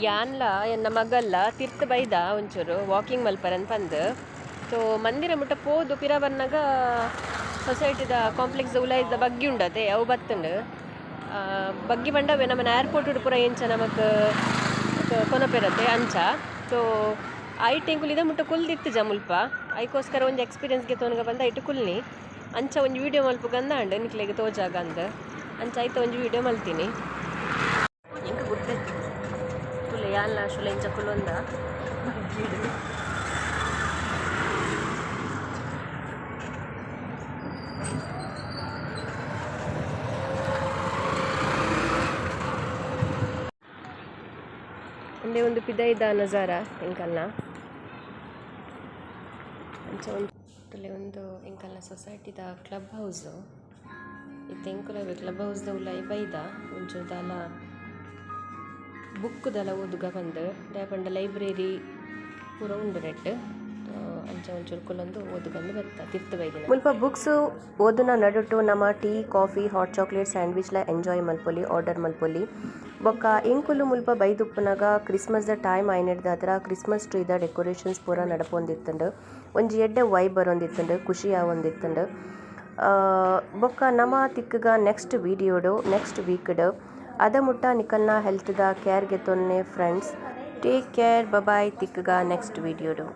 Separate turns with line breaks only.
ಯಾನ್ಲ ಎನ್ನ ಮಗಲ್ಲ ತಿರ್ತ್ ಬೈದ ಒಂಚೂರು ವಾಕಿಂಗ್ ಮಲ್ಪರನ್ ಪಂದ್. ಸೊ ಮಂದಿರ ಮುಟ್ಟ ಪೋದು ಪಿರ ಬನ್ನಗ ಸೊಸೈಟಿದ ಕಾಂಪ್ಲೆಕ್ಸ್ ಉಲಾಯಿದ ಬಗ್ಗಿ ಉಂಡತೆ ಅವು ಬತ್ತುಂಡು. ಬಗ್ಗಿ ಪಂಡವೆ ನಮ್ಮನ ಏರ್ಪೋರ್ಟ್ ಪೂರ ಎಂಚ ನಮಕ್ ಕೊನಪೆರತೆ ಅಂಚ. ಸೊ ಐಟ್ ಎಂಕುಲು ಇದ ಮುಟ್ಟ ಕುಲ್ದಿತ್ತು ಜಮುಲ್ಪ ಐಕೋಸ್ಕರ ಒಂಜಿ ಎಕ್ಸ್ಪೀರಿಯನ್ಸ್ಗೆ ತೋನ್ಗ ಬಂದ ಐಟ್ ಕುಲ್ನಿ ಅಂಚ ಒಂಜಿ ವೀಡಿಯೋ ಮಲ್ಪುಗಂದ ಅಂಡ್ ನಿಕ್ಲೆಗ್ ತೋಜಾಗ ಅಂದ್ ಅಂಚ ಐತ ಒಂಜಿ ವೀಡಿಯೋ ಮಲ್ತೀನಿ. ಎಂಕ್ ಗುರ್ತೆ ತುಲೆ ಯಾನ್ಲ ಶುಲ ಇಂಚ ಕುಲೊಂದ ಬಗ್ಗಿಡ್. ಉಂದೆ ಒಂದು ಪಿದೈದ ನಜಾರ ಎಂಕಲ್ನ ಅಂಚ ಒಂಜಿ ಒಂದು ಎಂಕಲ್ನ ಸೊಸೈಟಿದ ಕ್ಲಬ್ ಹೌಸ್. ಇತ್ತೆ ಎಂಕುಲವೆ ಕ್ಲಬ್ ಹೌಸ್ ದ ಉಲಾಯಿ ಬೈದ ಒಂಚೂರು ದಾಲ ಬುಕ್ ದಾಲ ಓದುಗ ಪಂದ್ ದಾಯೆ ಪಂಡ ಲೈಬ್ರರಿ ಪೂರ ಉಂಡು ನೆಟ್ಟ್. ಅಂಚ ಒಂಚೂರು ಕುಲೊಂದು ಓದುಗಂದು ಬತ್ತ ತಿರ್ತ್ ಬೈದಿನ.
ಮುಲ್ಪ ಬುಕ್ಸ್ ಓದುನ ನಡುಟು ನಮ tea, coffee, hot chocolate, sandwich ಲ ಎಂಜಾಯ್ ಮಲ್ಪೊಲಿ, ಆರ್ಡರ್ ಮಲ್ಪೊಲಿ. ಬೊಕ್ಕ ಎಂಕುಲು ಮುಲ್ಪ ಬೈದುಪ್ಪುನಗ ಕ್ರಿಸ್ಮಸ್ ದ ಟೈಮ್ ಆಯಿನೆಡ್ದಾತ್ರ ಕ್ರಿಸ್ಮಸ್ ಟ್ರೀ ದ ಡೆಕೋರೇಷನ್ಸ್ ಪೂರ ನಡಪೊಂದಿತ್ತುಂಡು. ಒಂಜಿ ಎಡ್ಡೆ ವೈಬ್ ಬರೊಂದಿತ್ತುಂಡು, ಖುಷಿ ಆವೊಂದಿತ್ತುಂಡು. ಬೊಕ್ಕ ನಮ ತಿಕ್ಕುಗ ನೆಕ್ಸ್ಟ್ ವಿಡಿಯೋಡು ನೆಕ್ಸ್ಟ್ ವೀಕ್ ಡ್. ಅದ ಮುಟ್ಟ ನಿಕಲ್ನ ಹೆಲ್ತ್ ದ ಕೇರ್ ಗೆತೊನ್ನೆ ಫ್ರೆಂಡ್ಸ್. ಟೇಕ್ ಕೇರ್, ಬಬಾಯ್, ತಿಕ್ಕುಗ ನೆಕ್ಸ್ಟ್ ವಿಡಿಯೋಡು.